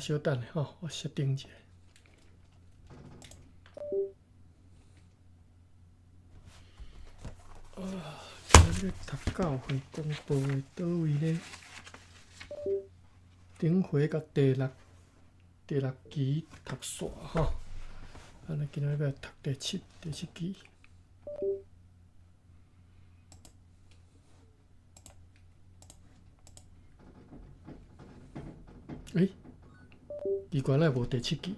稍等下吼，我設定一下。啊，今日讀教會公報的佗位呢？頂回佮第六期讀煞吼，按呢今仔欲來讀第七期。欸，奇怪，哪會無第七期？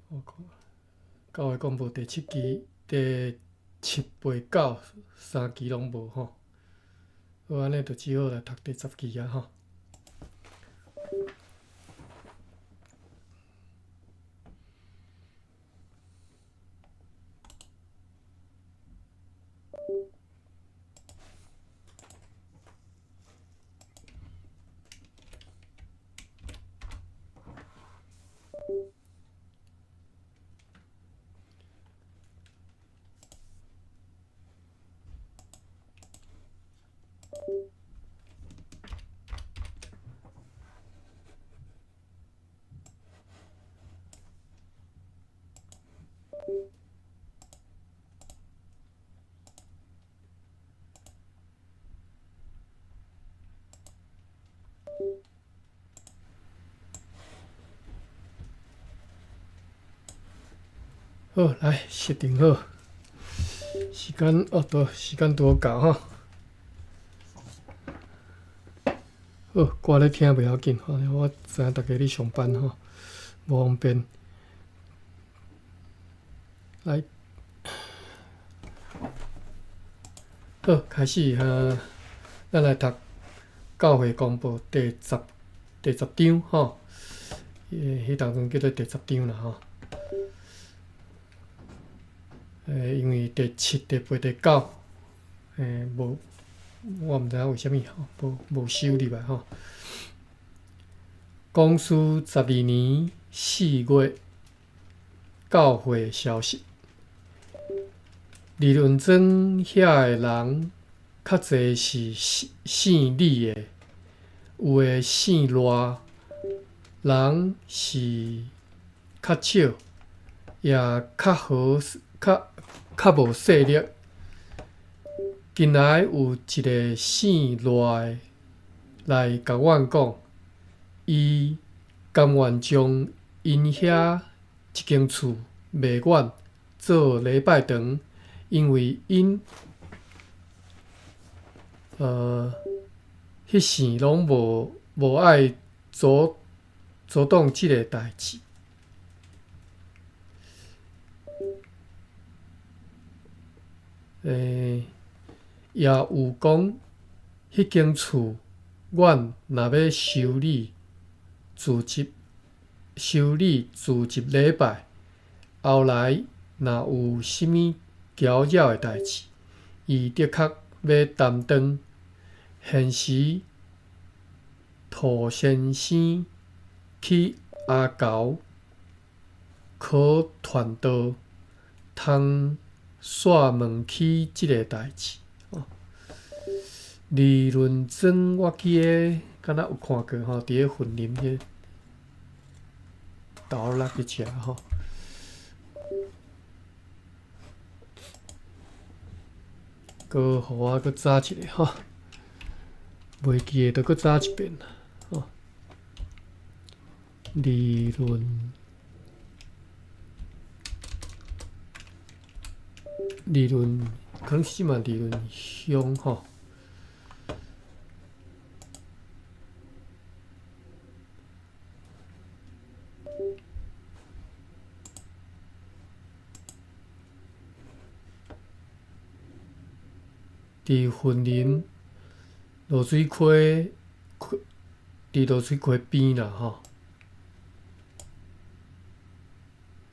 我看教會公報第七期、第七、八、九三期攏無吼，好，按呢就只好來讀第十期啊吼。好，來設定好，時間哦，對，時間拄好到吼。好，歌咧聽袂要緊吼，我知影逐家咧上班吼，無方便。來，好，開始哈，咱來讀教會公報第十章吼，彼當陣叫做第十章啦吼。因為第七、第八、第九，無，我毋知影為啥物吼，無收入來吼。光緒12年4月，教會消息，二崙莊遐的人較濟是姓李的，有的姓賴，人是較少，也較好較無勢力。近來有一个姓賴的來共阮講，伊甘願將𪜶遐一間厝賣阮做禮拜堂，因為𪜶彼世攏無愛阻擋這个代誌。也有講，彼間厝，阮若欲修理做一禮拜，後來若有啥物攪擾的代誌，伊的確欲擔當。現時涂先生去阿猴考傳道，通煞問起這个代誌。二崙莊我記得敢若有看過吼，佇咧雲林彼个豆仔去食吼。閣予我閣查一下吼，袂記得就閣查一遍啦吼。二崙，二崙可能是這馬二崙鄉吼。佇雲林濁水溪，佇濁水溪邊啦吼。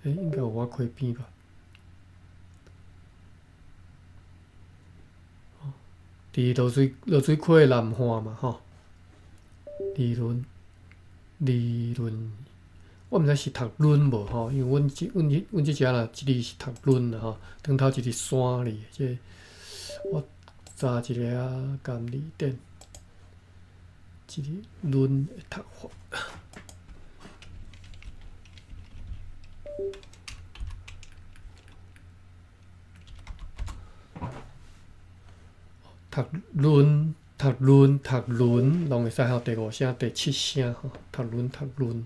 欸，應該有我溪邊吧？佇濁水溪的南岸嘛吼。二崙，二崙，我毋知是讀崙無吼，因為阮這遮啦，一字是讀崙啦吼，頂頭一個山哩，這個，我查一下啊，監理典。這个論的讀法。讀論、讀論、讀論，攏會使吼。第五聲、第七聲吼，讀論、讀論。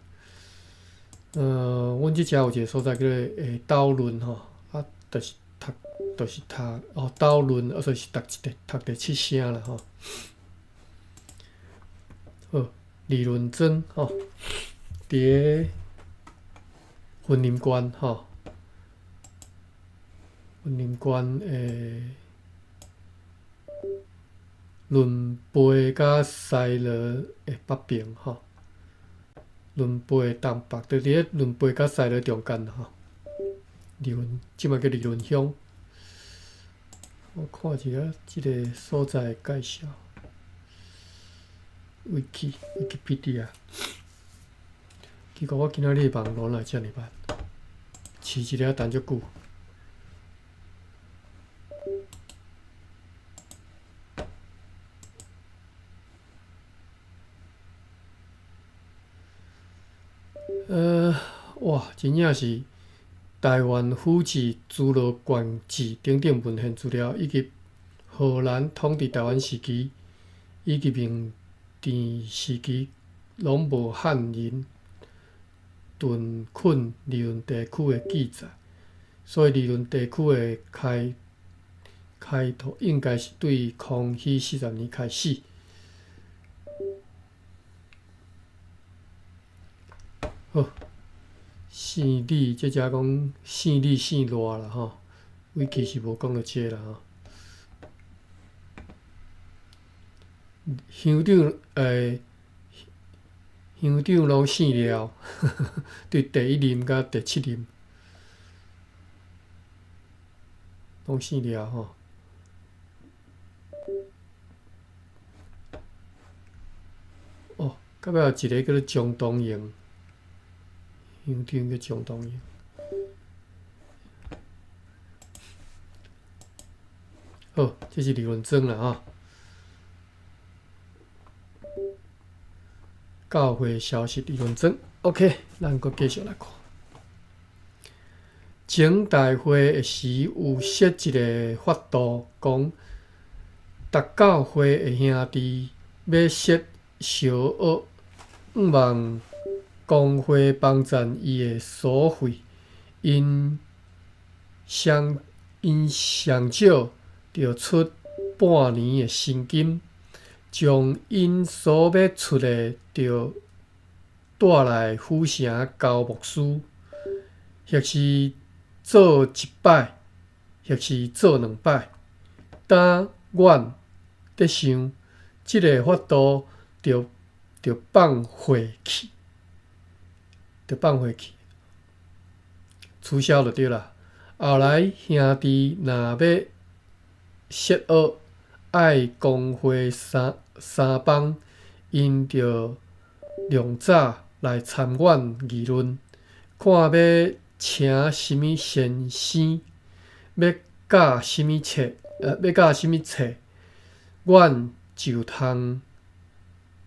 阮這遮有一个所在叫做下斗論吼，啊，就是讀，就是讀哦，斗論，啊，所以是讀一個讀第七聲啦吼。好，理論莊吼，佇个雲林縣吼，雲林縣的崙背佮西螺的北爿吼，崙背東北，就佇咧崙背佮西螺中間吼。二崙，這擺叫二崙鄉。我看一下這个所在的介紹。Wiki Wikipedia。奇怪，我今仔日網路哪會遮爾慢？試一下等足久。哇，真正是台灣府志、諸羅縣志等等文獻資料，以及荷蘭統治台灣時期以及明治時期，攏無漢人屯墾二崙地區的記載，所以二崙地區的開開拓應該是對康熙40年開始。好，姓李，這只講姓李姓賴啦吼，Wiki 是無講著這啦吼。鄉長鄉長攏姓廖，對第一任佮第七任，攏姓廖吼。哦，到尾有一个叫做張東榮。鄉長叫張東榮。好，這是二崙莊啦吼。教會消息二崙莊，OK，咱閣繼續來看。前大會的時有設一个法度，講逐教會的兄弟欲設小額，向望公會幫贊伊的所費，𪜶上𪜶上少著出半年的薪金，將𪜶所欲出的，著帶來府城交牧師，或是做一擺，或是做兩擺。當阮佇想，這个法度著著放廢去，著放廢去，取消就對啦。後來兄弟若欲設學，愛公會三三幫，𪜶著量早來參阮議論，看欲請啥物先生，欲教啥物冊，欲教啥物冊，阮就通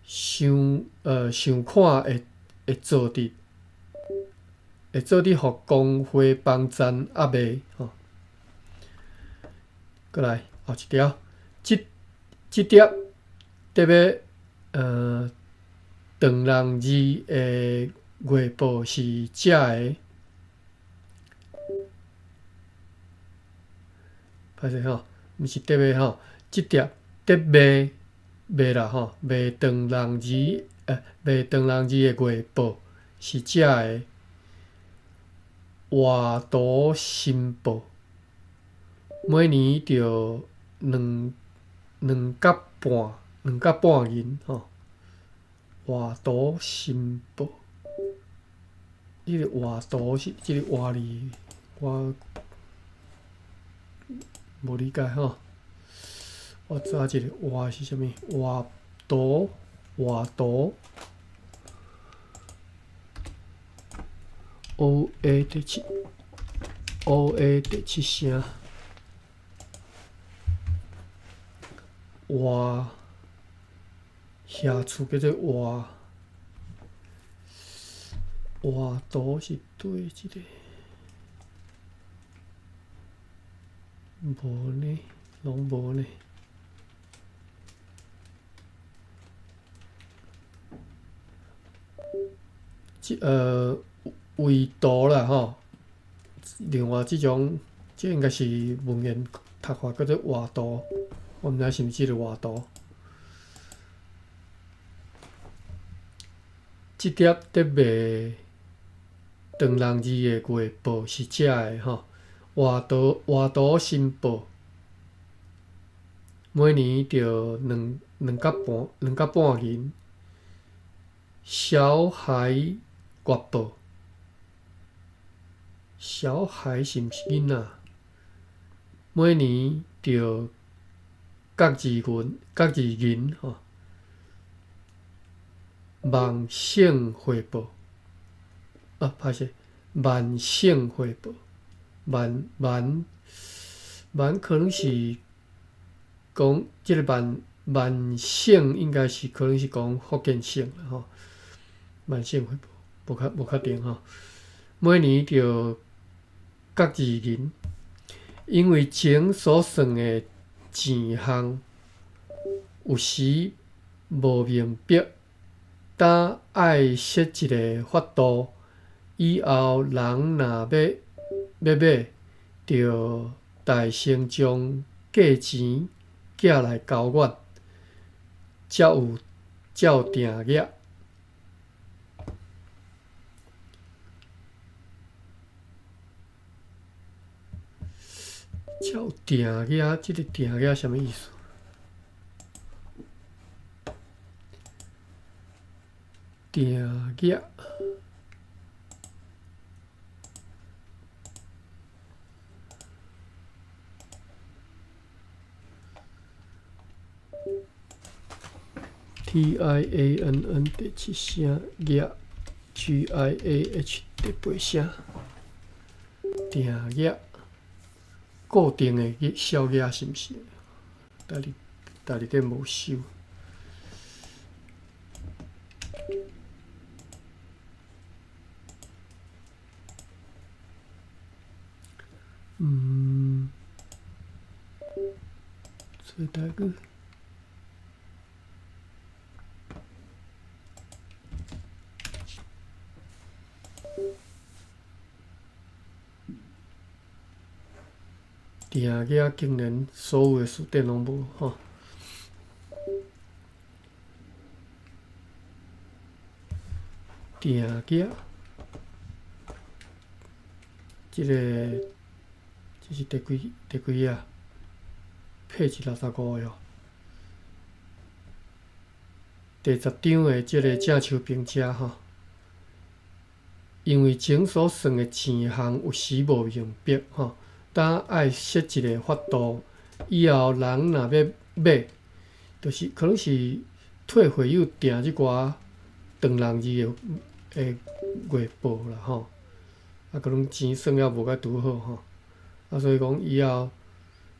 想想看會會做佇會做佇予公會幫贊抑未吼。閣來後一條，這這疊特欲唐人字的月報是這个，歹勢吼，毋是特欲吼，這疊特賣賣啦吼，賣唐人字賣唐人字的月報是這个活圖新報，每年著兩兩角半兩角半銀吼。活圖新報，這个活圖是這个活字，我無理解吼。我查一下活是啥物？活圖活圖，O A 第七，O A 第七聲，活遐厝叫做活活图是对這个，無呢，攏無呢。這位圖啦吼，另外這種，這應該是文言讀法叫做活圖，我毋知是毋是這個活圖。這疊佇賣唐人字的月報是遮的吼，活圖活圖新報，每年著兩兩角半兩角半銀。小孩月報，小孩是毋是囡仔？每年著角二銀，角二銀吼。萬盛匯報，啊，歹勢，萬盛匯報，萬萬萬可能是講這个萬萬盛應該是可能是講福建省啦吼。萬盛匯報，無確無確定吼。每年著角二銀，因為錢所算的錢項有時無明白。當愛設一个法度，以後人若欲欲買，著代先將價錢寄來交阮，才有才有定額。才有定額，這个定額啥物意思？定額，T I A N N 第七聲，額 G I A H 第八聲，定額，固定的數額是毋是？台字台字頂無收。嗯，這台語。定額竟然所有的辭典攏無吼。定額，這个這是第幾第幾頁？Page 65頁。第十章的這个鄭秋平遮吼，因為錢所算的錢項有時無明白吼，當愛設一个法度，以後人若欲買，就是可能是退會友訂這寡唐人字的的月報啦吼，啊，可能錢算了無甲拄好吼，啊，所以講以後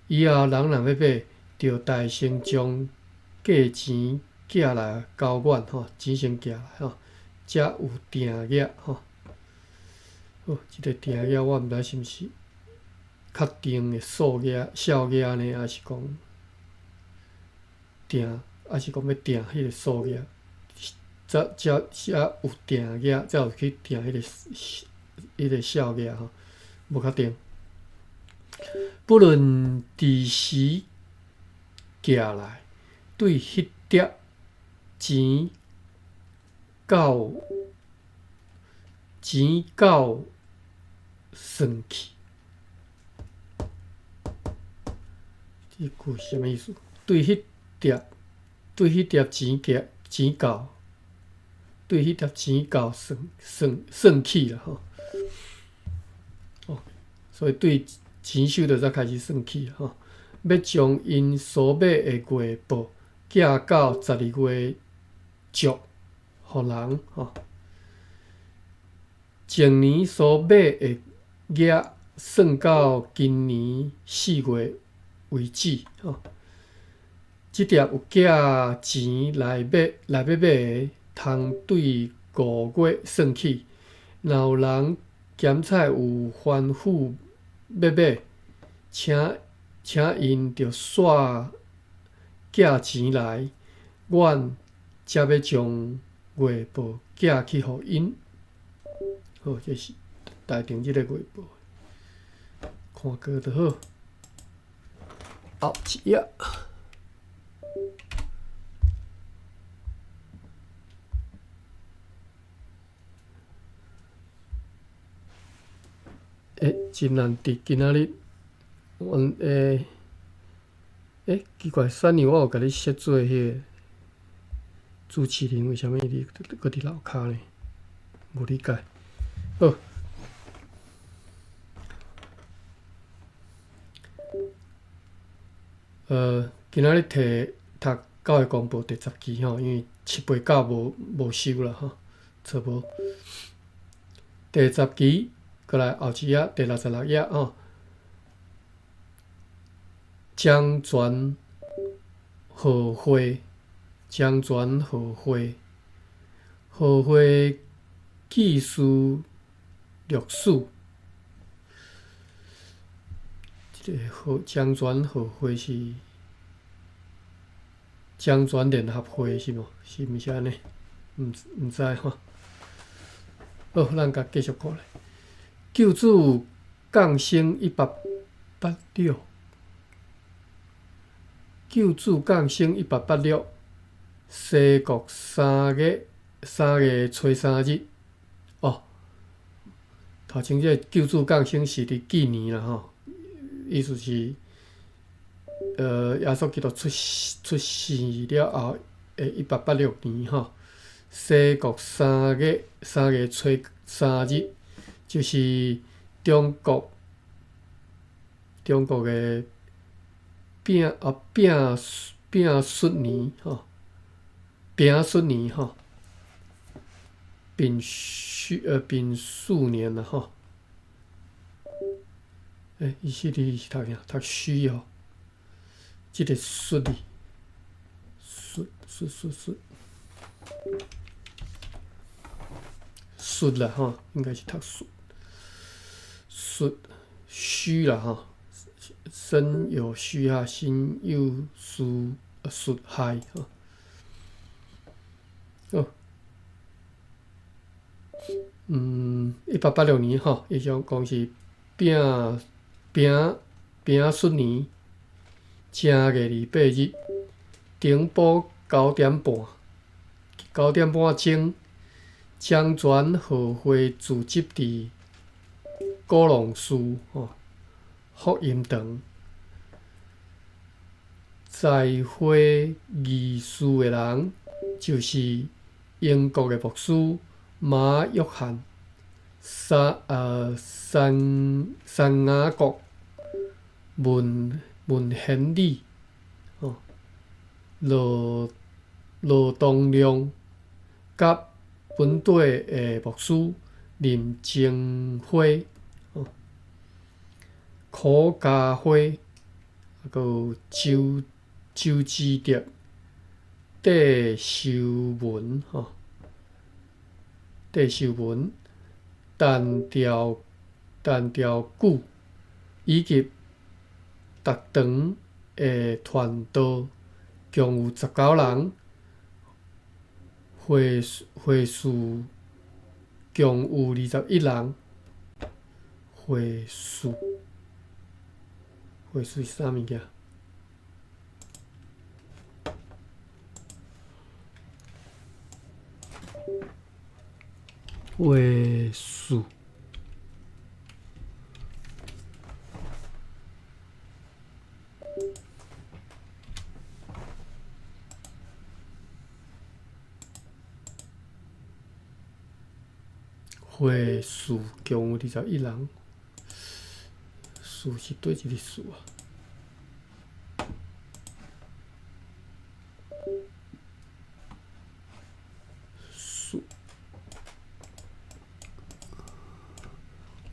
以後人若欲買，就代先將價錢寄來交阮吼，錢先寄來吼，才有定額吼。好，這个定額我毋知是毋是確定的數額、數額呢，抑是講定，抑是講欲定彼个數額，才才才有定額，才有去定彼个彼个數額吼，無確定。不論佇時寄來，對彼疊錢到錢到算去，這句是啥物意思？對彼疊對彼疊錢寄錢到，對彼疊錢到算算算起啦吼。哦，所以對錢收著才開始算起吼。欲將𪜶所買的月報寄到十二月續予人吼。前年所買的額算到今年四月為止吼。這疊有寄錢來欲來欲買的，通對五月算起。若有人兼采有吩咐欲買，請請𪜶著煞寄錢來，阮才欲將月報寄去予𪜶。好，這是台頂這个月報，看過就好。後一頁。欸，真難得，今仔日，阮欸，欸，奇怪，三年我有共你設做彼个主持人，為啥物你閣佇樓跤呢？無理解。好。今仔日提讀教會公報第十期吼，因為七八九無無收啦吼，錯無。第十期。閣來後一頁，第六十六頁吼。漳泉和會，漳泉和會，和會記事歷史。這个和漳泉和會是漳泉聯合會是無？是毋是按呢？毋毋知吼。好，咱共繼續看咧。救主降生一八八六，救主降生一八八六，西國三月三月初三日。哦，頭前這个救主降生是佇紀年啦吼，意思是，耶穌基督出出世了後的一八八六年吼，西國三月三月初三日。就是中國中國的丙啊丙丙戌年吼，丙戌年吼，丙戌丙戍年啦吼。欸，伊是你是讀啥？讀戌哦，這个戌字，戌戌戌戌。戌啦吼，應該是讀戌。戌戌啦吼，身有戌啊，心有戌戌亥吼。好，一八八六年吼，伊想講是丙丙丙戌年正月二八日，頂晡九點半，九點半鐘，漳泉和會組織佇古龍寺吼福音堂，在會議事的人就是英國的牧師馬約翰三三三雅國文文賢里吼羅羅東亮佮本地的牧師林正輝。柯家輝，還閣有周周志德、戴修文吼，戴修文、陳兆陳兆久，以及逐堂的傳道，共有十九人，會會士共有二十一人，會士。會士是啥物件？會士。會士共有二十一人，士是佗一个士啊？士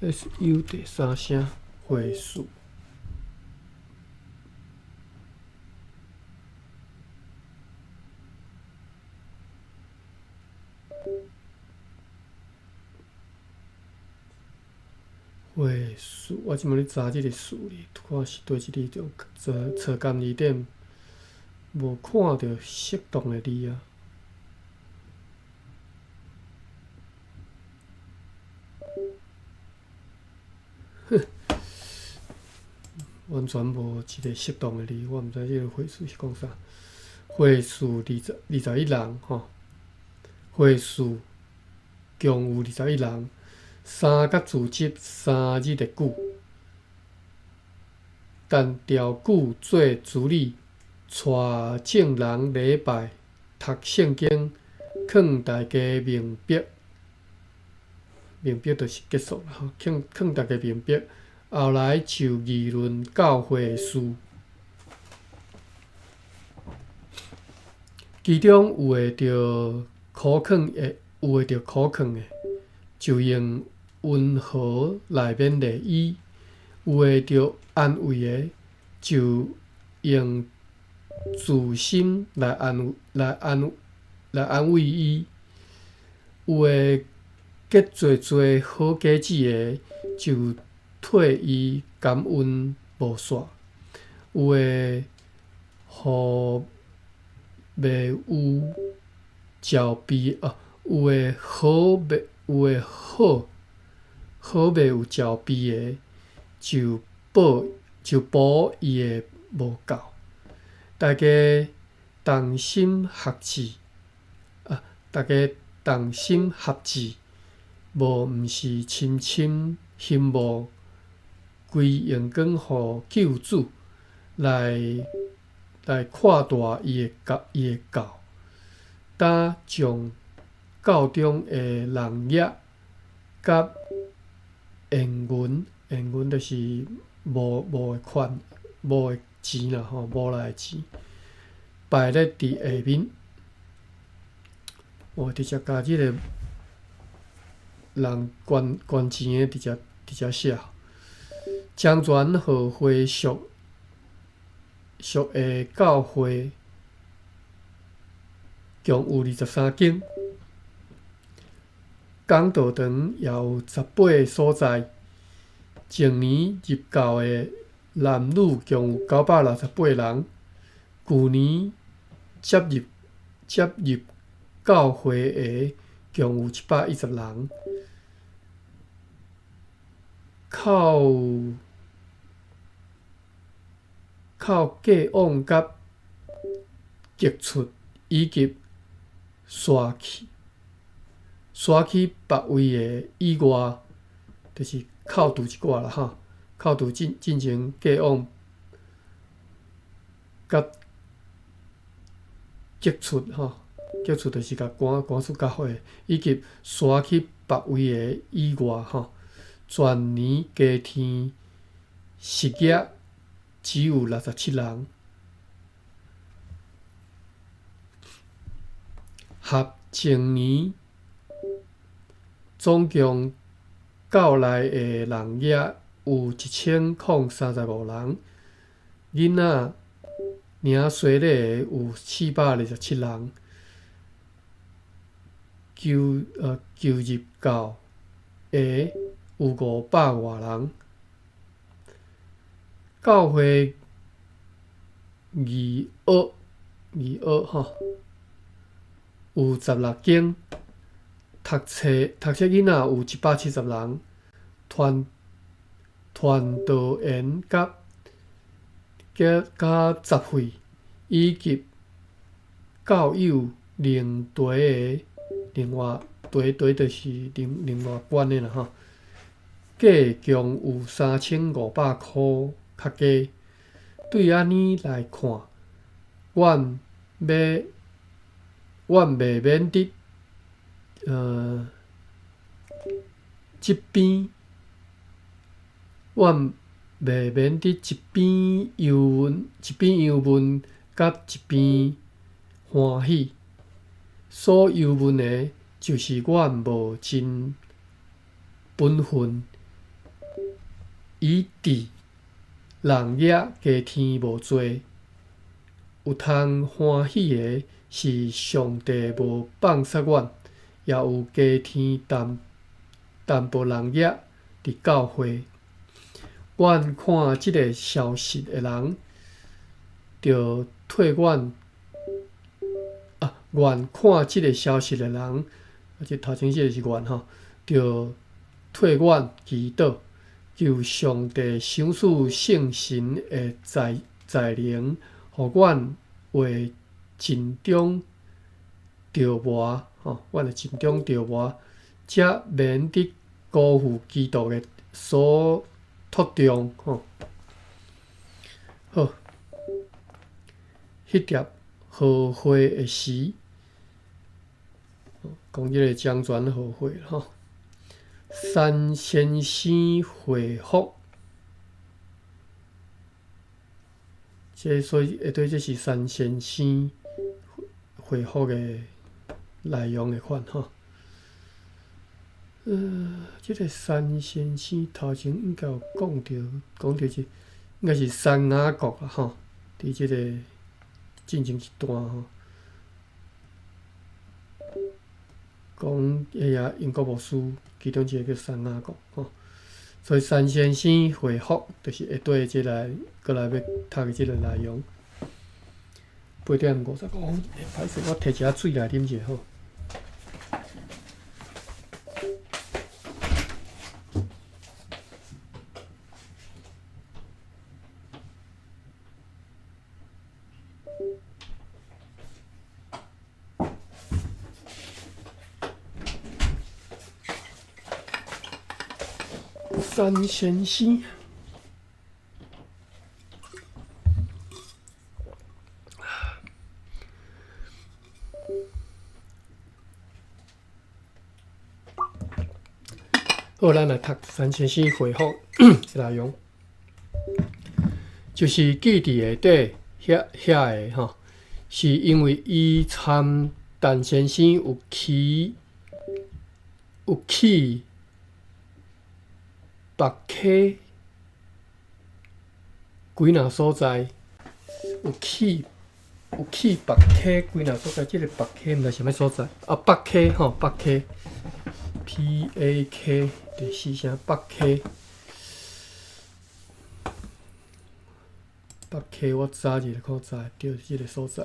，S U 第三聲，會士。會士，我這擺咧查這个數字，看是佗一字中查查監字典，無看著適當的字啊。哼，完全無一个適當的字，我毋知這个會士是講啥。會士21人吼，會士共有21人。三佮主職3日的久，但調久做主理，帶眾人禮拜、讀聖經，勸大家明白，明白就是結束啦吼。勸勸大家明白，後來就議論教會事，其中有的著苦勸的，有的著苦勸的，就用溫和來勉勵伊，有的著安慰的，就用慈心來安來安來安慰伊；有的結濟濟好果子的，就替伊感恩無煞；有的予袂有召備哦，有的好袂有的好。好袂有召備的，就補就補伊的無夠。大家同心合志啊！大家同心合志，無毋是深深希望歸榮光予救主來來擴大伊的教伊的教，擔將教中的人額佮現銀，現銀就是無無的款，無的錢啦吼，無來的錢擺咧佇下面。哦，直接共這个人捐捐錢的直接直接寫。將全予會屬屬的教會共有23間，講道場也有18所在。前年入教的男女共有968人，舊年接入接入教會的共有710人。靠靠過往佮革出以及徙去徙去別位的以外，就是扣除一寡啦吼，扣除進進前過往佮革出吼，革出就是共趕趕出教會，以及徙去別位的以外吼，全年家庭失業只有67人。合前年總共教內的人額有1035人，囡仔領洗禮的有427人，求求入教的有500外人。教會義學義學吼，有16間，讀冊讀冊囡仔有170人，傳傳道員佮佮佮雜費以及教友靈題的另外題題就是另另外捐的啦吼，計共有3500箍較低。對按呢來看，阮欲阮袂免佇這邊，阮袂免佇一邊憂悶，一邊憂悶，佮一邊歡喜。所憂悶的，就是阮無盡本分，以致人額家添無濟。有通歡喜的是上帝無放殺阮，也有加添淡淡薄人額，佇教會。阮看這个消息的人，著替阮啊，願看這个消息的人，啊，這頭前這个是願吼，著替阮祈禱，求上帝賞賜聖神的才才能，予阮會盡忠著魔吼，阮會盡忠著魔，才免得辜負基督的所託重吼。好，彼碟和會的時，講這个漳泉和會吼。陳先生回覆，這所以下底這是陳先生回覆的內容的款吼。這个陳先生頭前應該有講著，講著是應該是陳雅各啊吼，佇這個進前一段吼，講彼个英國牧師，其中一个叫陳雅各吼，所以陳先生回覆就是下底這个閣來欲讀的這个內容。8點55，歹勢，我提一下水來啉者好。陳先生，好，咱來讀陳先生回覆內容，就是記佇下底遐遐个吼，是因為伊參陳先生有去北溪幾若所在，有去北溪幾若所在，這个北溪毋知啥物所在啊？北溪吼，北溪，P A K 第四聲北溪，北溪我查一下看查會著這个所在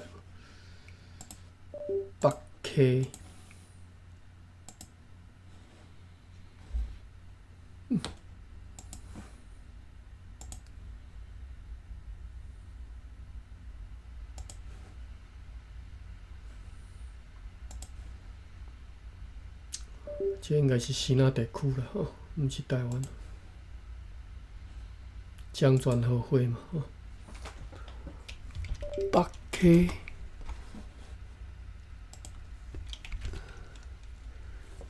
無？北溪。這應該是支那地區啦，吼，毋是台灣。漳泉和會嘛，吼。北溪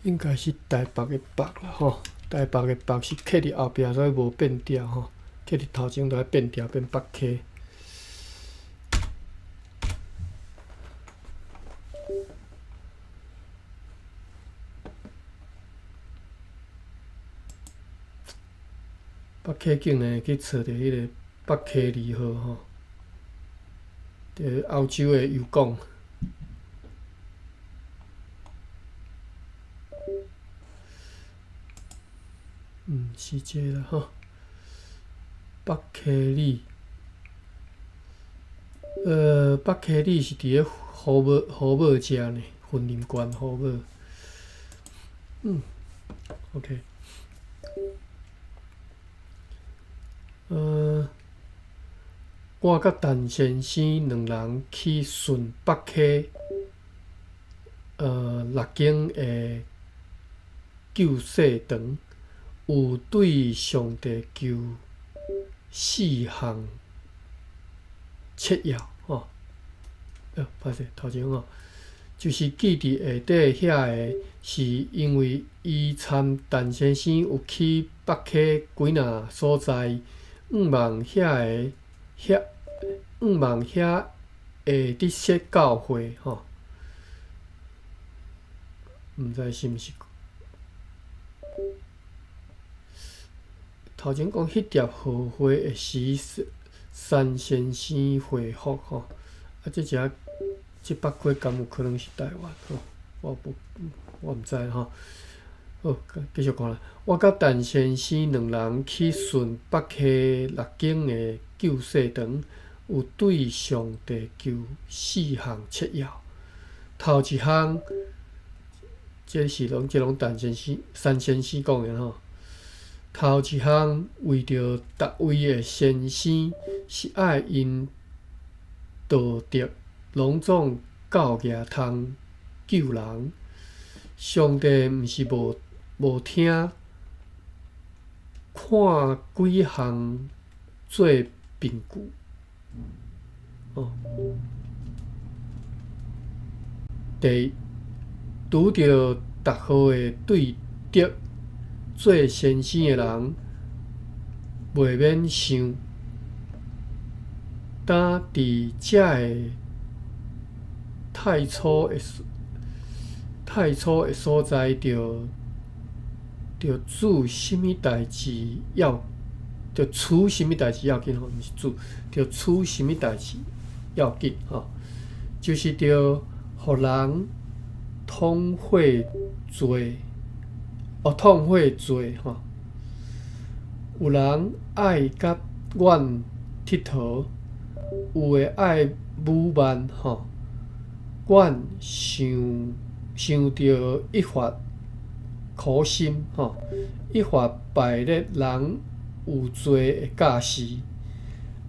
應該是台北的北啦，吼。台北的北是刻佇後壁，所以無變調吼。刻佇頭前就愛變調變北溪。北溪竟然會去揣著彼个北溪二號吼，佇澳洲的油港。毋是這个啦吼，北溪里，北溪里是佇咧虎尾虎尾遮呢，雲林縣虎尾。OK。我佮陳先生兩人去巡北溪，六間的救世堂，有對上帝求四項切要吼。歹勢，頭前吼，就是記佇下底遐个，是因為伊參陳先生有去北溪幾若所在。向望遐个遐，向望遐會得設教會吼，毋知是毋是？頭前講彼碟和會的時，陳先生回覆吼，啊，這只這北溪敢有可能是台灣吼？我無，我毋知吼。好，繼續講啦。我佮陳先生兩人去順北溪六間的救世堂，有對上帝求四項切要。頭一項，這是攏這攏陳先生、陳先生講的吼。頭一項，為著逐位的先生是愛𪜶道德攏總夠額通救人。上帝毋是無無聽，看幾項做憑據。哦，第一，拄著逐號的對德做先生的人，袂免想，當佇遮个太初的太初的所在，著著做啥物代誌要，著處啥物代誌要緊吼，毋是做，著處啥物代誌要緊吼，就是著予人痛悔罪，哦，痛悔罪吼。有人愛佮阮鐵佗，有的愛侮慢吼，阮想想著一發苦心吼，一發敗咧人有罪的教示，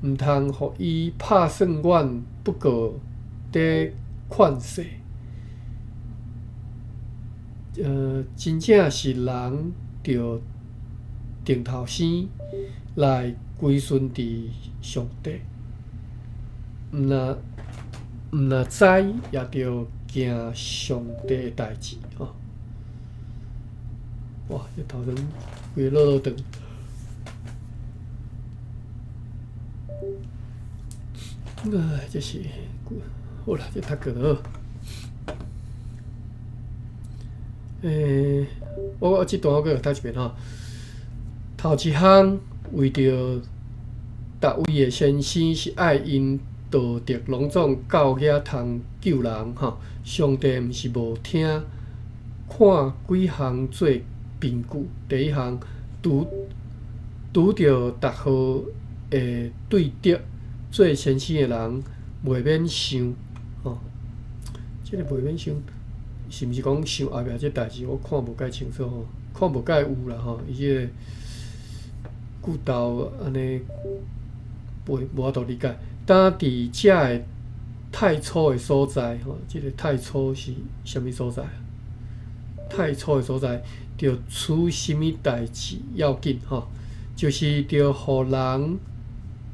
毋通予伊拍算阮不過佇勸世。真正是人著定頭生來歸順佇上帝，毋若毋若知也著行上帝的代誌吼。哇！這頭先規个落落長。唉，這是好啦，這讀過就好。我我這段我閣讀一遍吼。頭一項為著逐位的先生是愛𪜶道德攏總夠額通救人吼。上帝毋是無聽，看幾項做憑據。第一項，拄拄著逐號的對德做先生的人，袂免想吼。這个袂免想，是毋是講想後壁這代誌？我看無介清楚吼，看無介有啦吼。伊這个句頭按呢，袂無法度理解。當佇遮个太初的所在吼，這个太初是啥物所在？太初的所在，著處啥物代誌要緊吼，就是著予人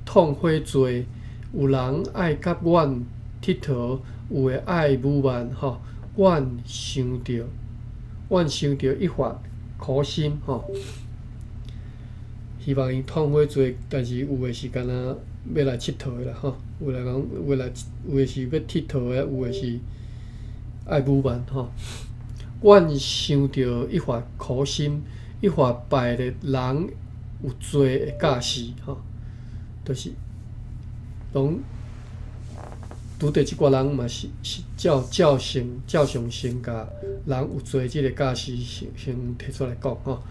痛悔罪，有人愛佮阮鐵佗，有的愛侮慢吼，阮想著，阮想著一發苦心吼，希望𪜶痛悔罪，但是有的是敢若欲來𨑨迌的啦吼，有的講有的來有的是欲𨑨迌的，有的是愛侮慢吼。阮想著一發苦心，一發敗咧人有罪的教示吼，就是攏拄著這寡人嘛是是照照先照常先共人有罪這个教示先先提出來講吼，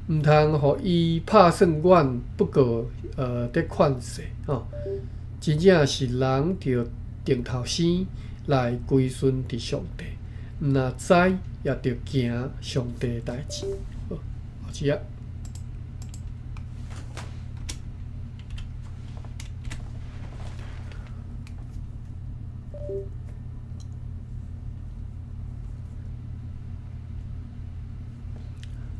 毋通予伊拍算阮不過佇勸世吼，真正是人著定頭生來歸順佇上帝，毋若知也著行上帝的代誌。好，後一頁。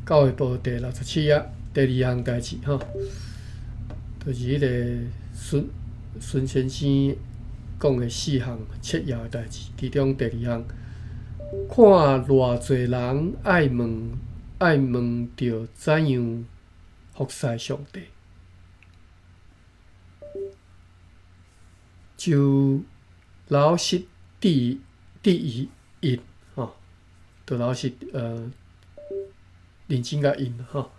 教會報第67頁第二項代誌吼，就是彼個孫孫先生講的四項切要的代誌，其中第二項，看偌濟人愛問愛問著怎樣服侍上帝，就老實質質疑𪜶吼，就老實認真共𪜶吼，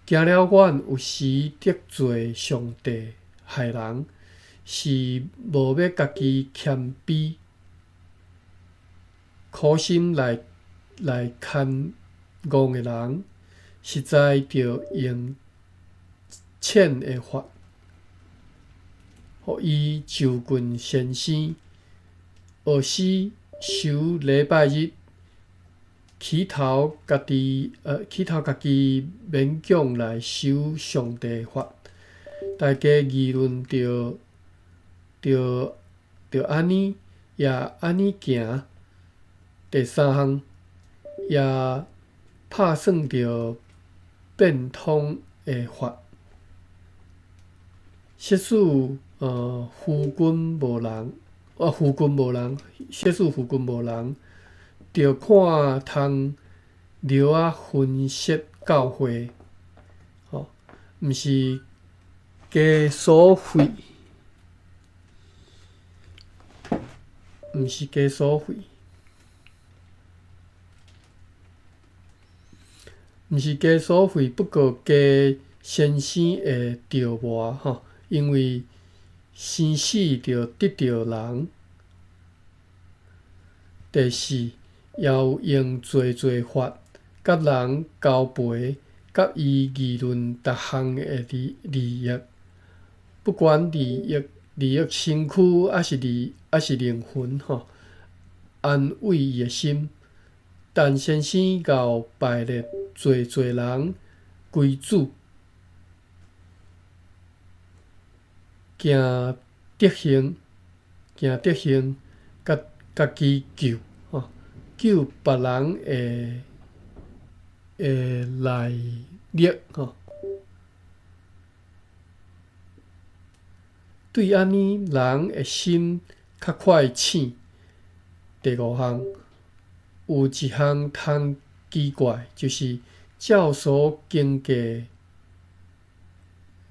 驚了阮有時得罪上帝害人，是無欲家己謙卑，苦心來來牽戇的人，實在著用淺的法，予伊就近先生，學使守禮拜日，起頭家己勉強來守上帝法。大家議論著著著按呢，也按呢行。第三項也拍算著變通的法，設使附近無人，設使附近無人，著看通著愛分設教會，吼，毋是加所費，毋是加所費，毋是加所費，不過加先生會著魔吼，因為生死著得著人。第四，也有用濟濟法，佮人交陪，佮伊議論逐項的利益，不管利益身軀，抑是靈魂吼，安慰伊的心。但先生𠢕敗裂濟濟人歸主，行德行，行德行，家家己救吼，救別人的內力吼。對按呢人的心較快醒。第五項，有一項通奇怪，就是照所經過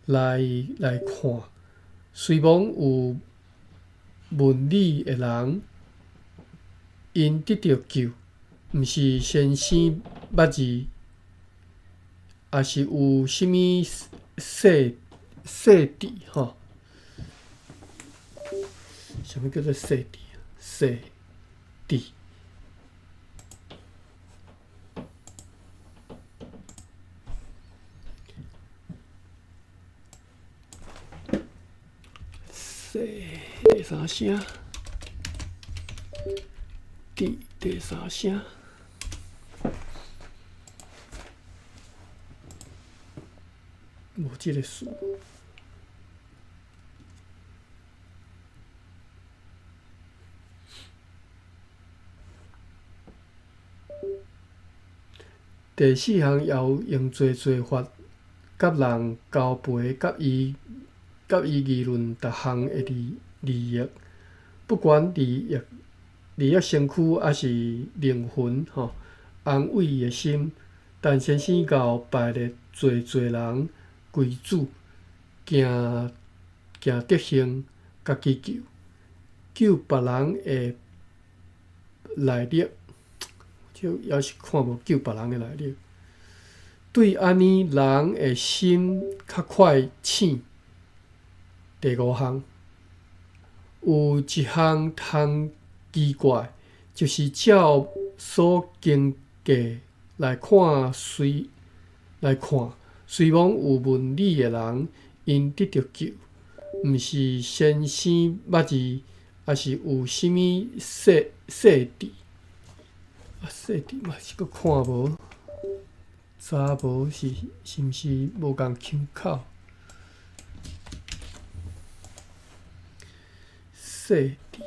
來看，雖罔有文理的人，𪜶得著救，毋是先生捌字，抑是有啥物細細智吼？啥物叫做細智？細智。細第三聲，智第三聲，無這个詞。第四項也有用濟濟法，佮人交陪，佮伊議論逐項的利益，不管利益身軀，抑是靈魂吼，安慰伊的心。但先生𠢕敗裂濟濟人歸主，行行德行，家己救，救別人的內力，這猶是看無救別人的內力。對按呢人的心較快醒。第五項，有一項通奇怪，就是照所經過來看，雖罔有文理的人，𪜶得著救，毋是先生捌字，抑是有啥物細細智。啊，細智嘛是閣看無，查無是毋是無仝腔口？細智。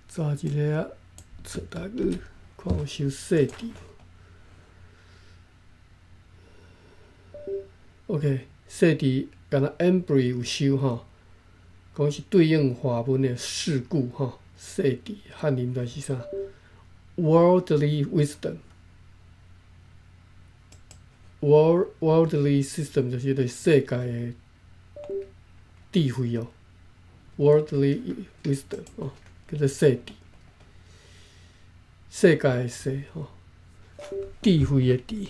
查一下啊，找台語，看有收細智無？OK，細智敢若 Embree 有收吼，講是對應華文的世故吼，細智漢語毋知是啥？Worldly wisdom，worldly system 就是個世界的智慧哦，worldly wisdom 哦，叫做世智，世界的世吼，智慧的智。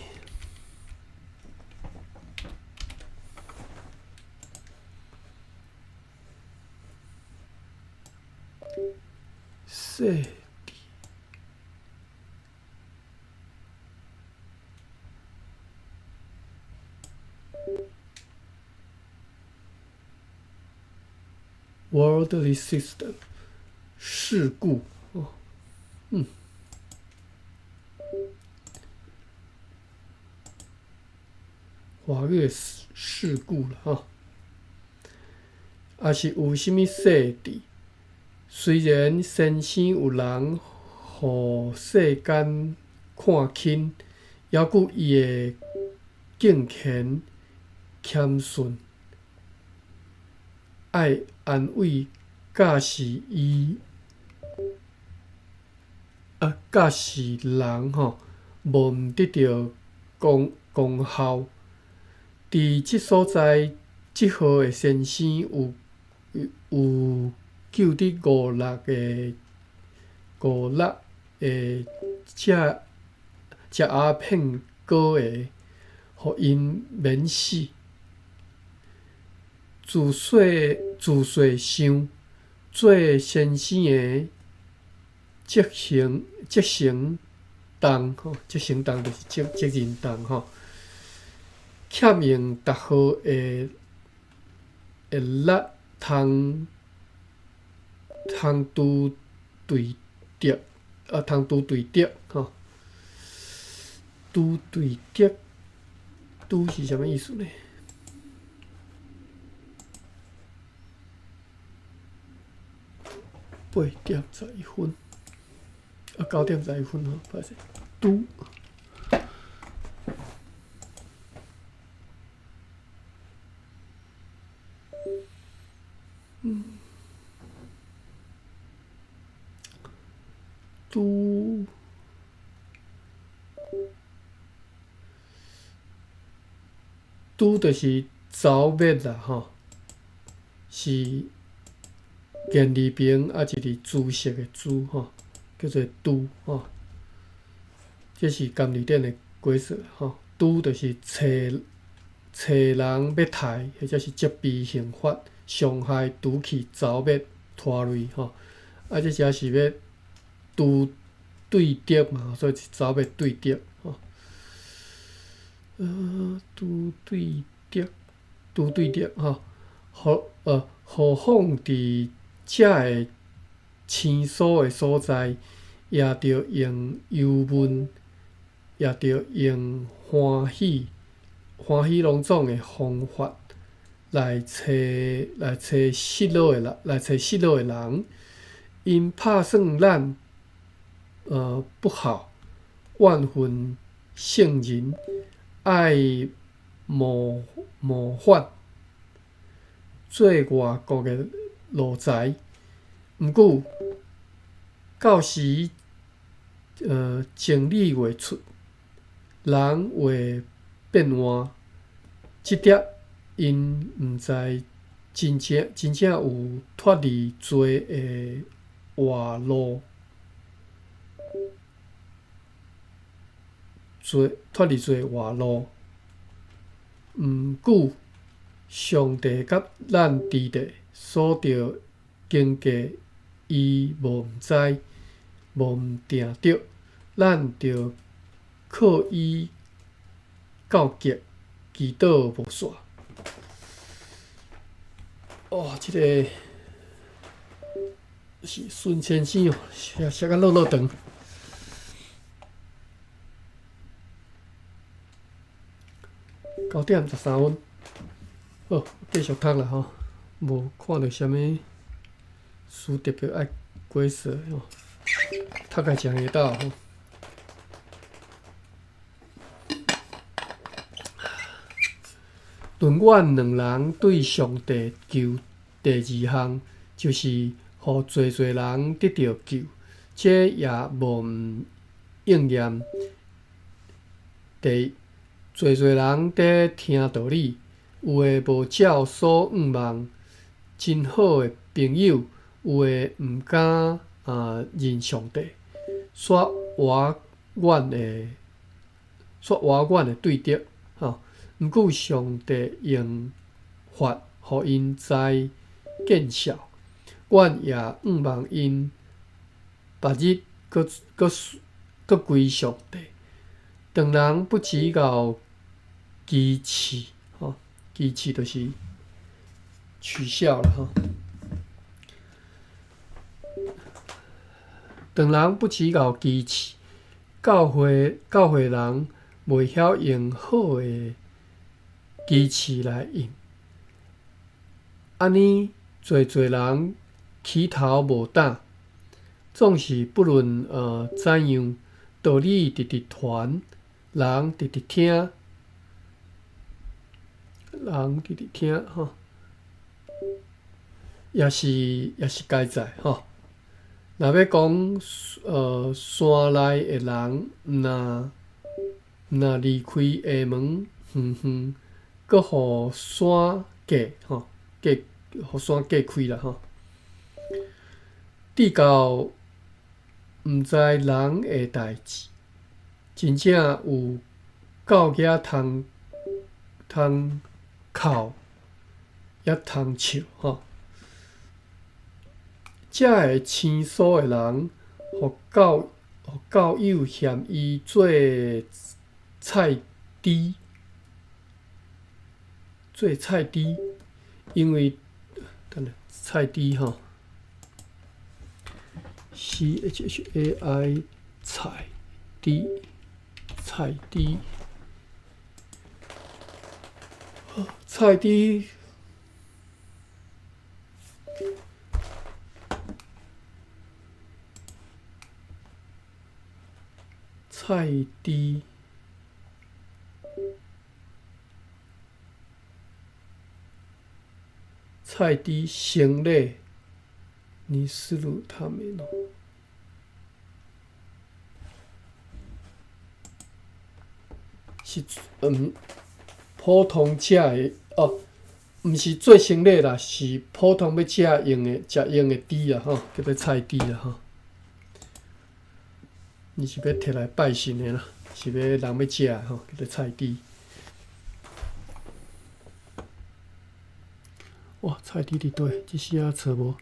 細緻？Worldly system 世故哦，華語的世故啦吼，抑是有啥物細緻？雖然先生有人予世間看輕，猶閣伊的敬虔謙遜，愛安慰教示伊，教示人吼，無毋得著功效。佇這所在，這號的先生有救得五六個食鴉片膏的，予𪜶免死。自細想做先生的責成重吼，責成重就是責任重吼。欠用逐號的力通拄對得，通拄對得吼，拄對得，拄是啥物意思呢？8點11分，9點11分吼，歹勢，拄。拄拄就是剿滅啦吼，是言字邊啊，一個知識的知吼，叫做拄吼。這是甘字典的解釋吼，拄就是揣人欲刣，或者是責備刑罰、傷害、除去、剿滅、拖累吼。這遮是欲拄對敵嘛，所以是剿滅對敵吼。拄對敵，拄對敵吼，何況佇遮个生疏的所在，也著用憂悶，也著用歡喜攏總的方法來揣失落的人，𪜶拍算咱不好，怨恨聖人，愛模仿做外國的奴才。毋過到時真理未出，人會變換，這點𪜶毋知真正有脫離罪的活路，脫離罪活路。毋過上帝佮咱佇咧所著經過，伊無毋知，無毋定著，咱著靠伊到極，祈禱無煞。哦，這个是孫先生哦，寫甲落落長。9點13分，好，繼續讀啦吼，無看著啥物書特別愛解說吼，讀甲誠會到吼。論阮兩人對上帝求第二項，就是予濟濟人得著救，這也無毋應驗。第一，濟濟人佇聽道理，有的無照所向望，真好的朋友，有的毋敢認上帝，煞倚阮的對敵吼。毋過上帝用法予𪜶知見笑，阮也向望𪜶 別日閣閣閣歸上帝。當人不只𠢕譏刺，吼，譏刺就是取笑啦，吼。當人不只𠢕譏刺，教會教會人袂曉用好的機刺來應，按呢濟濟人起頭無膽，總是不論怎樣，道理直直傳，人直直聽，人直直聽吼，也是也是該在吼。若欲講山內的人，毋若離開下門遠遠，閣予山隔吼，隔予山隔開啦吼。至到毋知人的代誌，真正有狗仔通通哭，也通笑吼。遮个生疏的人，予教予教友嫌伊做菜豬，做菜豬，因為等下菜豬吼，CHHAI 菜豬菜豬菜豬。菜豬，菜豬生理，你思路他們哦，是普通食的哦，毋是做生理啦，是普通欲食用的食用的豬啦吼，叫做菜豬啦吼。毋是欲提來拜神的啦，是欲人欲食的吼，叫做菜豬。哇，菜豬佇佗？這時仔找無。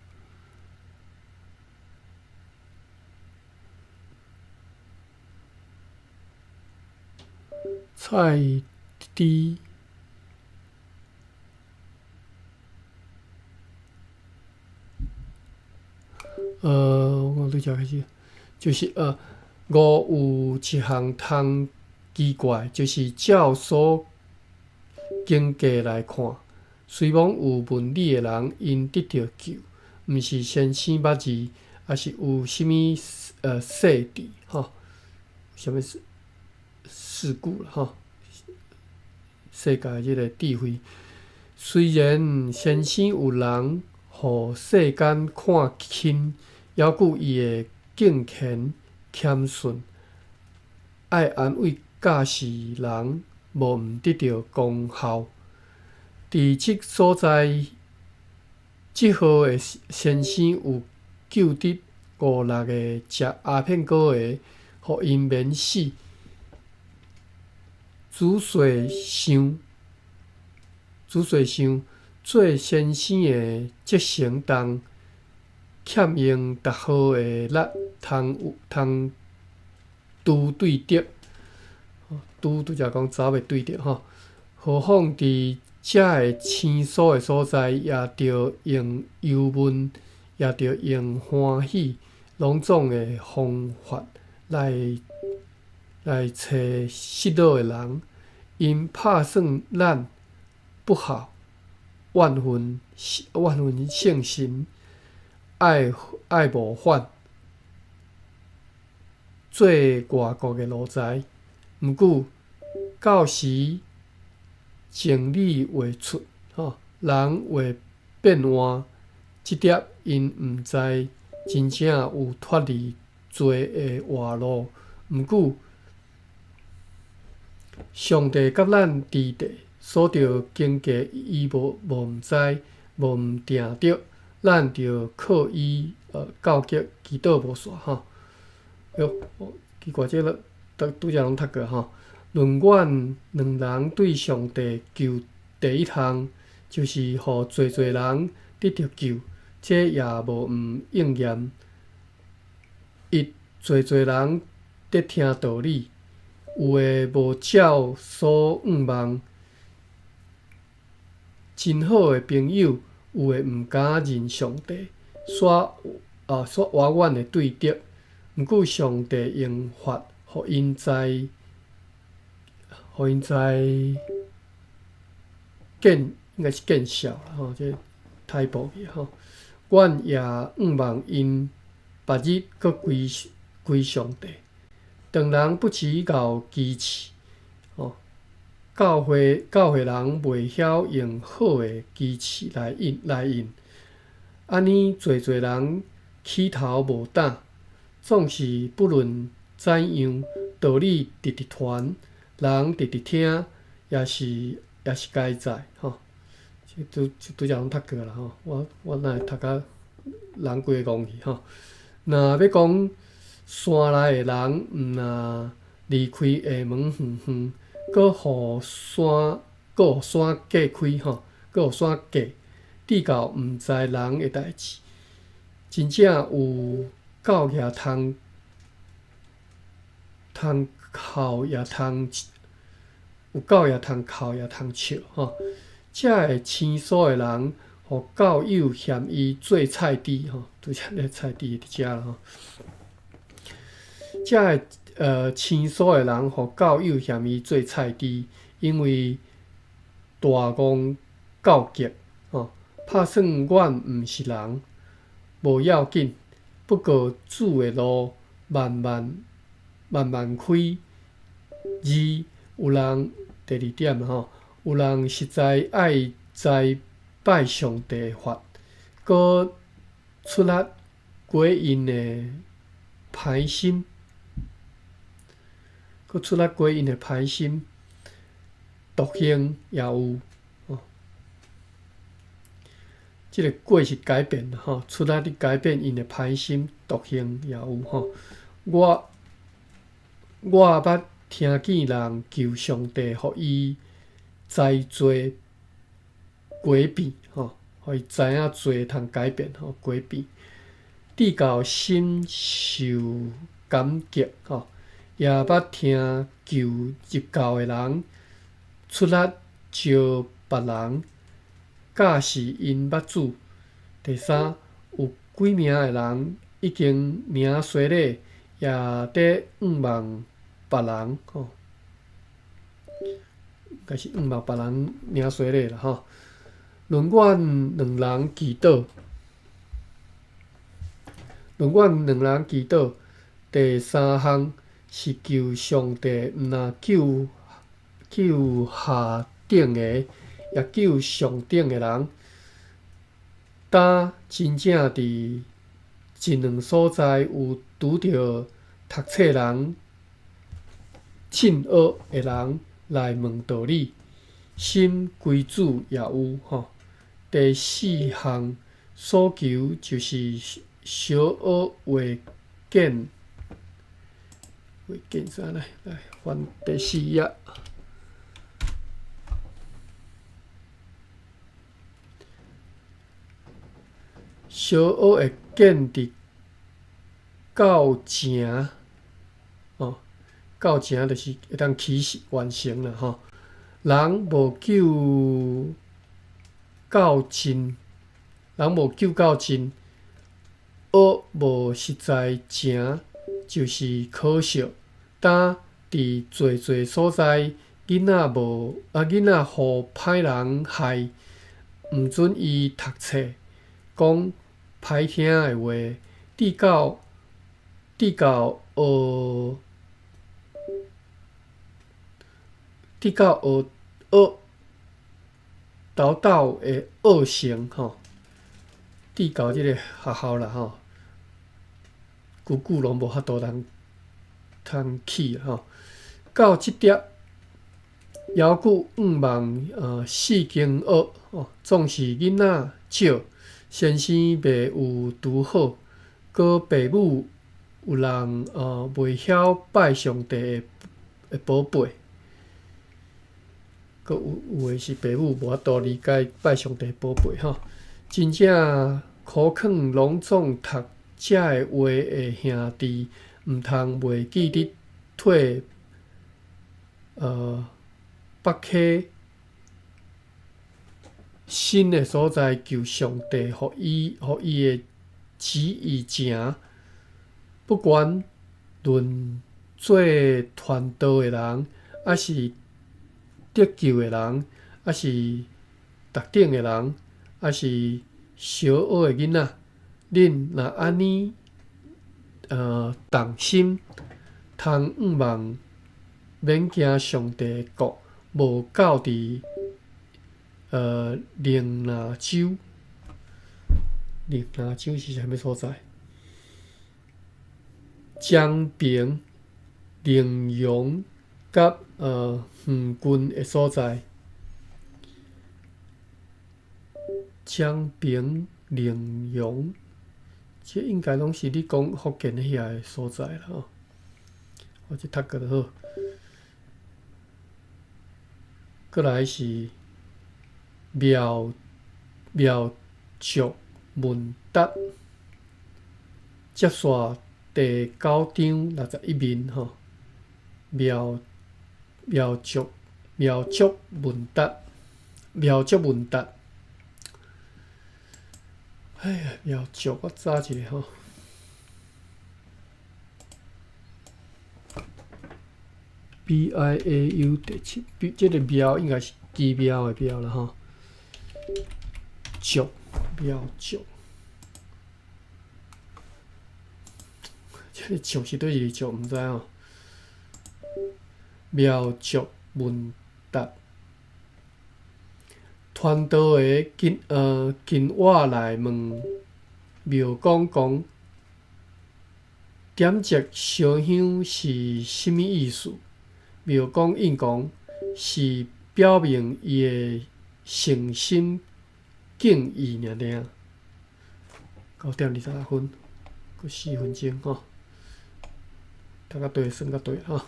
菜豬，我拄才開始，就是五有一項通奇怪，就是照所經過來看，雖罔有文理的人，𪜶得著救，毋是先生捌字，抑是有啥物細緻吼，啥物事事故啦吼，世界這个智慧，雖然先生有人予世間看輕，猶閣伊的敬虔謙遜，愛安慰教示人，無毋得著功效。佇這所在，這號的先生有救得五六个食鴉片果的，予𪜶免死。仔細想，仔細想，做先生的責成重，欠用逐號的力通通拄對著，拄拄才講走袂對著吼。何況佇遮个生疏的所在，也著用憂悶，也著用歡喜，攏總的方法來來揣失落的人。𪜶拍算咱不好，怨恨怨恨聖神，愛愛冒犯，做外國的奴才。毋過到時真理話出，吼，人話變換，這點𪜶毋知真正有脫離罪的活路。毋過上帝佮咱佇地所著經過，伊無無毋知，無毋定著，咱著靠伊教激祈禱無煞吼。喲，奇怪，這个拄拄才攏讀過吼。論阮兩人對上帝求第一項，就是予濟濟人得著救，這也無毋應驗。一，濟濟人佇聽道理，有的無照所向望。真好的朋友，有的毋敢認上帝，煞啊煞遠遠的對敵。毋過上帝用法，予𪜶知，予𪜶知見，應該是見笑啦吼，這 typo 去吼。阮也向望𪜶別日閣歸歸上帝。當人不時𠢕機刺，吼，教會教會人袂曉用好的機刺來應來應，按呢濟濟人起頭無膽，總是不論怎樣，道理直直傳，人直直聽，也是也是該在吼。這拄拄才攏讀過啦吼，我我哪會讀甲人規個戇去吼？若欲講山內的人，毋若離開廈門遠遠，閣予山閣予山隔開吼，閣予山隔，至到毋知人的代誌，真正有教也通通哭也通，有教也通哭也通笑吼。遮會生疏的人，予教友嫌伊做菜豬吼，拄才咧菜豬佇遮啦吼。遮會生疏的人，予教友嫌伊做菜豬，因為大戇到極吼，拍算阮毋是人，無要緊。不過主的路慢慢慢慢開。二有人第二點吼，有人實在愛知拜上帝的法，閣出力改𪜶的歹心，閣出力改𪜶的歹心，毒性也有。吼，這个改是改變吼，出力去改變𪜶的歹心，毒性也有吼。我我捌聽見人求上帝，予伊知罪改變吼，予伊知影罪通改變吼，改變，至到心受感激吼，也捌聽求入教的人出力招別人，教示𪜶捌主。第三，有幾名的人已經領洗禮，也佇向望別人吼，應該是向望別人領洗禮啦吼。論阮兩人祈禱，論阮兩人祈禱，第三項是求上帝，毋若救救下等的，也救上等的人。今真正佇一兩所在有拄著讀冊人、真學的人來問道理，心歸主也有吼。第四項所求就是小學話見話見啥來？來翻第四頁。小學會見佇教成，哦，教成就是會當起始完成啦吼。人無救到盡，人無救到盡，學無實在成，就是可惜。今佇濟濟所在，囡仔無啊，囡仔予歹人害，毋准伊讀冊，講歹聽的話，至到至到學至到學學沓沓的惡性吼，至到這个學校啦吼，久久攏無法度通通去吼。到這點，猶閣向望四經學吼，總是囡仔少，先生袂有拄好，閣爸母有人袂曉拜上帝的寶貝，閣有有的是爸母無法度理解拜上帝寶貝吼，真正苦勸攏總讀遮个話的兄弟，毋通袂記得退北溪新的所在，求上帝予伊予伊的旨意成。不管論做傳道的人，抑是得救的人，抑是特等的人，抑是小學的囡仔，恁若按呢動心，通向望免驚上帝的國無到佇靈那州，靈那州是啥物所在？漳平、寧陽佮遠近的所在。漳平、寧陽，這應該攏是你講福建遐个所在啦吼。我這讀過就好。閣來是苗苗族問答，接線第九章61面吼。苗苗族苗族問答，苗族問答。哎呀，苗族我查一下吼。B I A U 第七，這个苗應該是奇妙的苗啦吼。族苗族，這个族是佗一个族，毋知吼。苗族問答，傳道的近我來問廟公講，點著燒香是啥物意思？廟公應講，是表明伊的誠心敬意爾爾。9點26分，閣4分鐘吼，讀較對，算較對吼。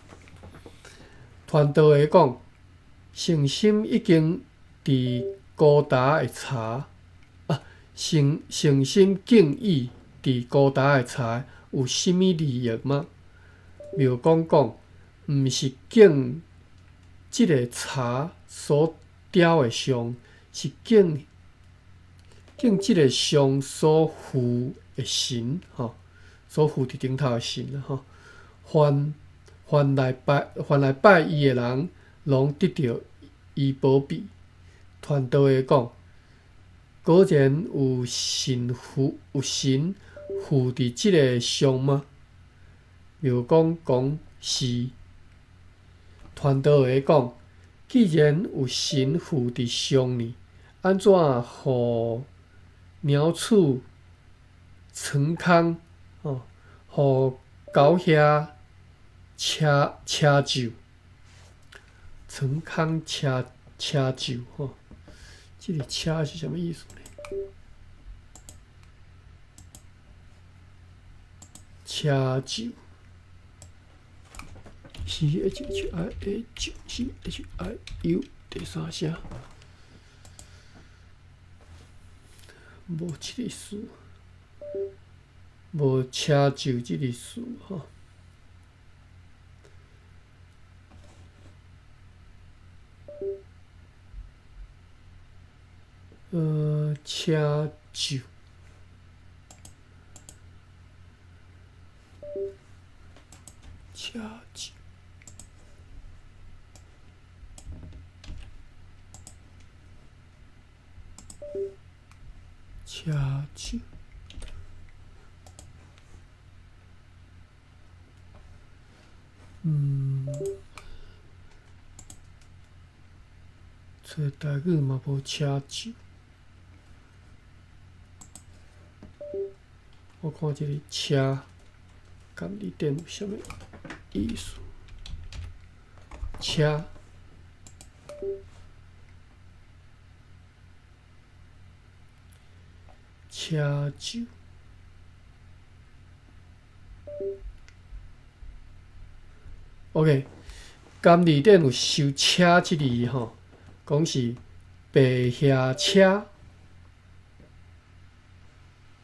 傳道的講，誠心已經佇高達的茶啊，誠誠心敬意佇高達的茶有啥物利益嗎？廟公講，毋是敬這个茶所雕的像，是敬敬這个像所附的神吼，所附佇頂頭的神吼。凡凡來拜凡來拜伊的人，攏得著伊保庇。傳道的講，果然有神附有神附佇這个像嗎？廟公講是。傳道的講，既然有神附佇像呢，按怎予鳥鼠藏空？吼，予狗遐車車咒，藏空車車咒吼，這个車是啥物意思呢？車咒，C H H I A C H I U 第三聲，無這个詞，無車咒這個詞吼。車咒，車咒，車咒，揣台語嘛無車咒。我看這个車，佮字典有啥物意思？車，車咒，OK，甘字典有收車這字吼，講是白額車。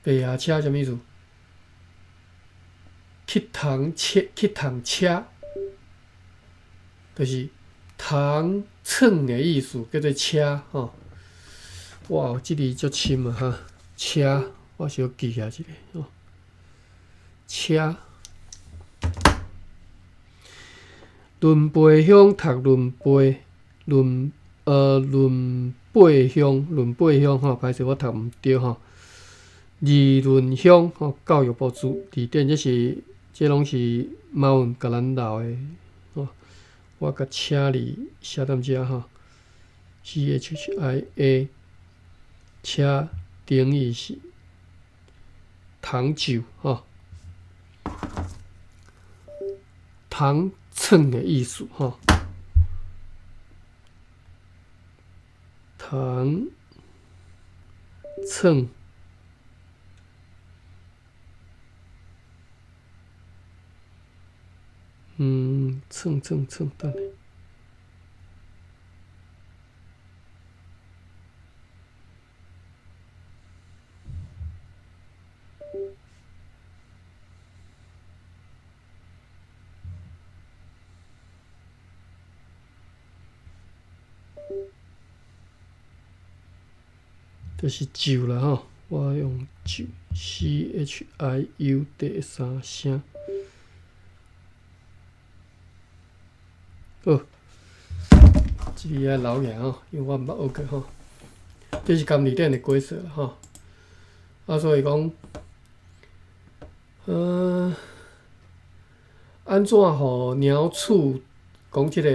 白額車啥物意思？去糖車，去糖車，就是糖秤的意思，叫做車吼。哇，這字足深啊哈！車，我小記起來一下吼。車，崙背鄉讀崙背，崙背鄉，崙背鄉吼，歹勢我讀毋對吼。二崙鄉吼，教育部字字典，這是這攏是馬文共咱留的吼。我共車字寫踮遮吼，C H H I A，車等於是糖酒吼，糖秤的意思吼，糖秤。秤秤秤，等下。就是酒啦吼，我用酒 C H I U 第三聲。好，這個愛留起來吼，因為我毋捌學過吼。這是金字典的解說啦吼。啊，所以講，按怎予鳥鼠講這個，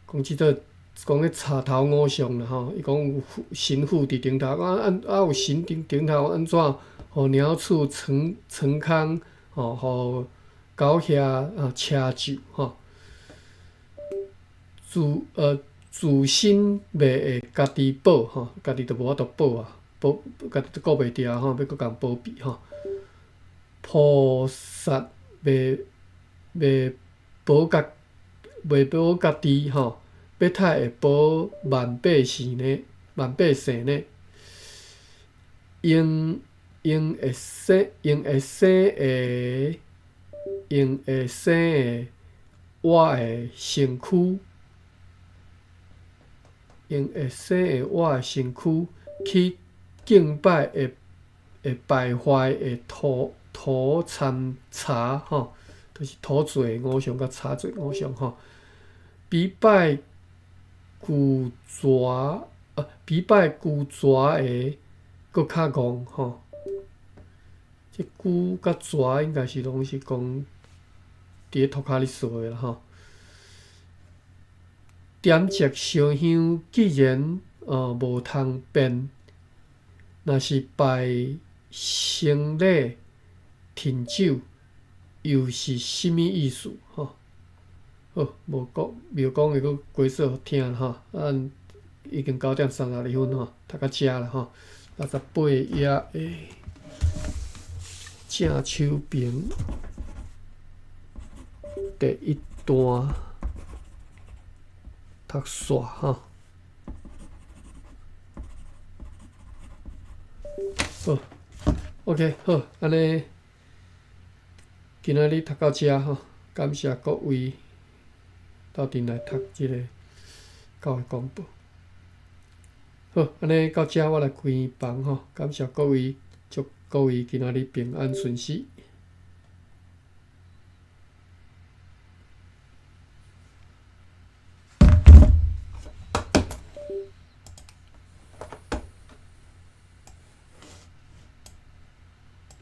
講這個，講彼插頭五相啦吼。伊講有神父佇頂頭，啊按啊有神佇頂頭，按怎予鳥鼠藏藏空吼，予狗遐啊車酒吼，自身袂會家己保吼，家己都無法度保啊，保家己都顧袂牢吼，欲閣共保庇吼。菩薩袂保家己吼，欲太會保萬百姓呢？萬百姓呢？用會生的我的身軀，用會生的我的身軀去敬拜會會敗壞的土摻柴吼，就是土做偶像佮柴做偶像吼，比拜旧蛇的閣較戇吼。這龜佮蛇應該是攏是講佇咧塗跤咧踅的啦吼。點燭燒香，既然無通變，若是拜牲禮伨酒，又是啥物意思？吼，好，無講，廟講的閣解說予聽吼。咱已經9點32分吼，讀到遮啦吼，68頁的正手邊第一段讀煞吼。好，OK，好，按呢，今仔日讀到遮吼，感謝各位鬥陣來讀這个教會廣播。好，按呢到遮我來關房吼，感謝各位，祝各位今仔日平安順遂。